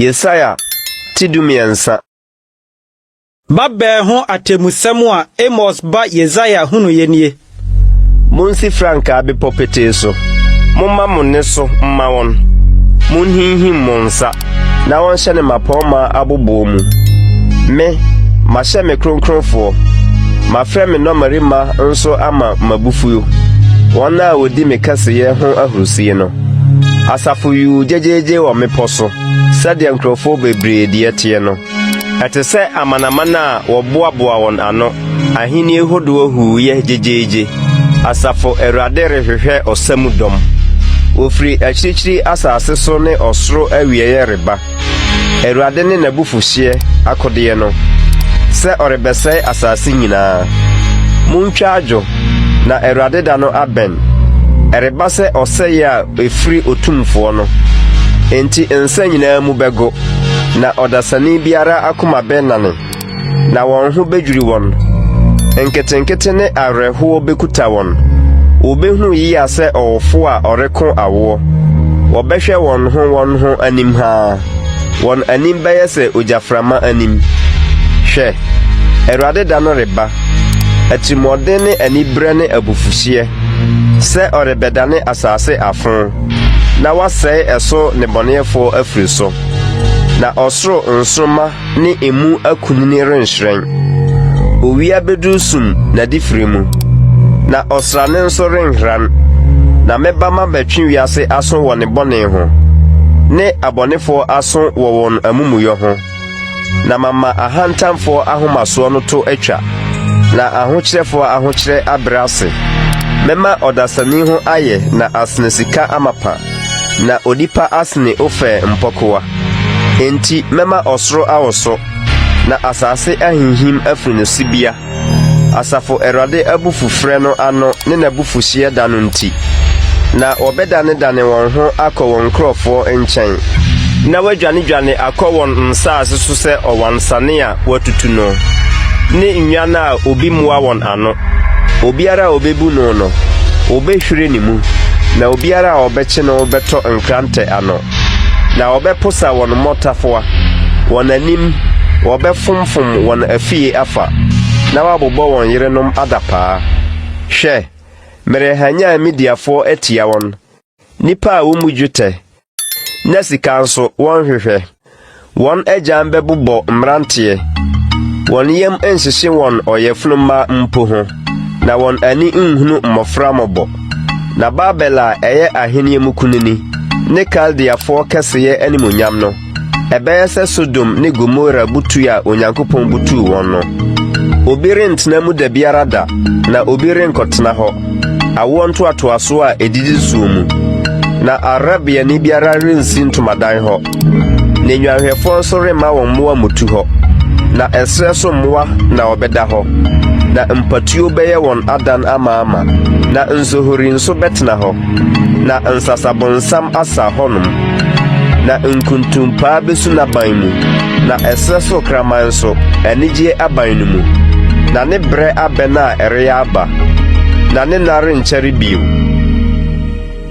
Yesaia ti 13. Babel ho atemmusɛm a Amos ba Yesaia hunuiɛ nie. Monsi frankaa bepɔ petee so, momma mo nne so mma wɔn, monhinhim mo nsa, na wɔnhyɛne mmapɔmma aboboɔ mu. Me, mahyɛ me kronkronfoɔ, mafrɛ me nnɔmmarima nso ama m'abufuo, wɔn a wɔdi me kɛseyɛ ho ahurisie no. Asafo yuu gyegyeegye wɔ mmepɔ so sɛdeɛ nkurɔfoɔ bebree deɛ teɛ no. Ɛte sɛ amanaman a wɔboaboa wɔn ano, ahennie hodoɔ huuyɛ gyegyeegye. Asafo Awurade rehwehwɛ ɔsa mu dɔm. Wɔfiri akyirikyiri asase so ne ɔsoro awieeɛ reba. Awurade ne n'abufuhyeɛ akodeɛ no, sɛ ɔrebɛsɛe asase nyinaa. Montwa adwo, na Awurade da no abɛn. Ɛreba sɛ ɔsɛeɛ a ɛfiri Otumfoɔ no. Enti nsa nyinaa mu bɛgo, na ɔdasani biara akoma bɛnane, na wɔn ho bɛdwiri wɔn. Nketenkete ne awerɛhoɔ bɛkuta wɔn. Wɔbɛhunu yea sɛ ɔwofoɔ a ɔreko awoɔ. Wɔbɛhwɛ wɔn ho wɔn ho anim haa. Wɔn anim bɛyɛ sɛ ogyaframa anim. Hwɛ! Awurade da no reba, atirimuɔden ne aniberɛ ne abufuhyeɛ, sɛ ɔrebɛdane asase afo, na wasɛe ɛso nnebɔneyɛfoɔ afiri so. Na ɔsoro nsoromma ne emu akunini renhyerɛn. Owia bɛduru sum n'adifire mu, na ɔsrane nso renhran. Na mɛba mabɛtwe wiase aso wɔ ne bɔne ho, ne abɔnefoɔ aso wɔ wɔn amumuyɔ ho, na mama ahantanfoɔ ahomasoɔ no to atwa, na ahokyerɛfoɔ ahokyerɛ abrɛ ase. Mɛma ɔdasani ho ayɛ na asene sika amapa. Na onipa asene Ofir mpɔkowa. Enti mɛma ɔsoro awoso, na asase ahinhim afiri ne sibea, Asafo Awurade abufufrɛ no ano ne n'abufuhyeɛ da no nti. Na wɔbɛdanedane wɔn ho akɔ wɔn nkurɔfoɔ nkyɛn, na wɔadwanedwane akɔ wɔn nsase so sɛ ɔwansane a wɔatutu no, ne nnwan a obi mmoa wɔn ano. Obiara a obebu no no, wobehwire ne mu, na obiara a ɔbɛkye no bɛtɔ nkrantɛ ano. Na wɔbɛposa wɔn mmɔtafowa, wɔn anim, wɔbɛfomfom wɔn afie afa, na wɔabobɔ wɔn yerenom adapaa. Hwɛ, merehanyan Mediafoɔ atia wɔn, nnipa a wommu dwetɛ, na sika nso wɔnhwehwɛ. Wɔn agyan bɛbobɔ mmeranteɛ, wɔn yam nhyehye wɔn ɔyafunu mma mpo ho, na wɔn ani nhunu mmɔfra mmɔbɔ. Na Babel a ɛyɛ ahenni mu kunini, ne Kaldeafoɔ kɛseyɛ animuonyam no, Ɛbɛyɛ sɛ Sodom ne Gomora butui a Onyankopɔn butuu wɔn no. Obi rentena mu da biara da, na obi renkɔtena hɔ, awoɔ ntoatoasoɔ a ɛdidi soɔ mu. Na Arabiani biara rensi ntomadan hɔ, na nnwanhwɛfoɔ nso remma wɔn mmoa mmutu hɔ. Na ɛserɛ so mmoa na wɔbɛda hɔ, na mpatuo bɛyɛ wɔn adan amaama, na nsohori nso bɛtena hɔ. Na nsasabonsam asa hɔnom, na nkuntumpaa besu n'aban mu, na ɛserɛ so kraman nso, anigyeɛ aban no mu. Na ne berɛ abɛn a ɛreyɛ aba, na ne nna renkyɛre bio.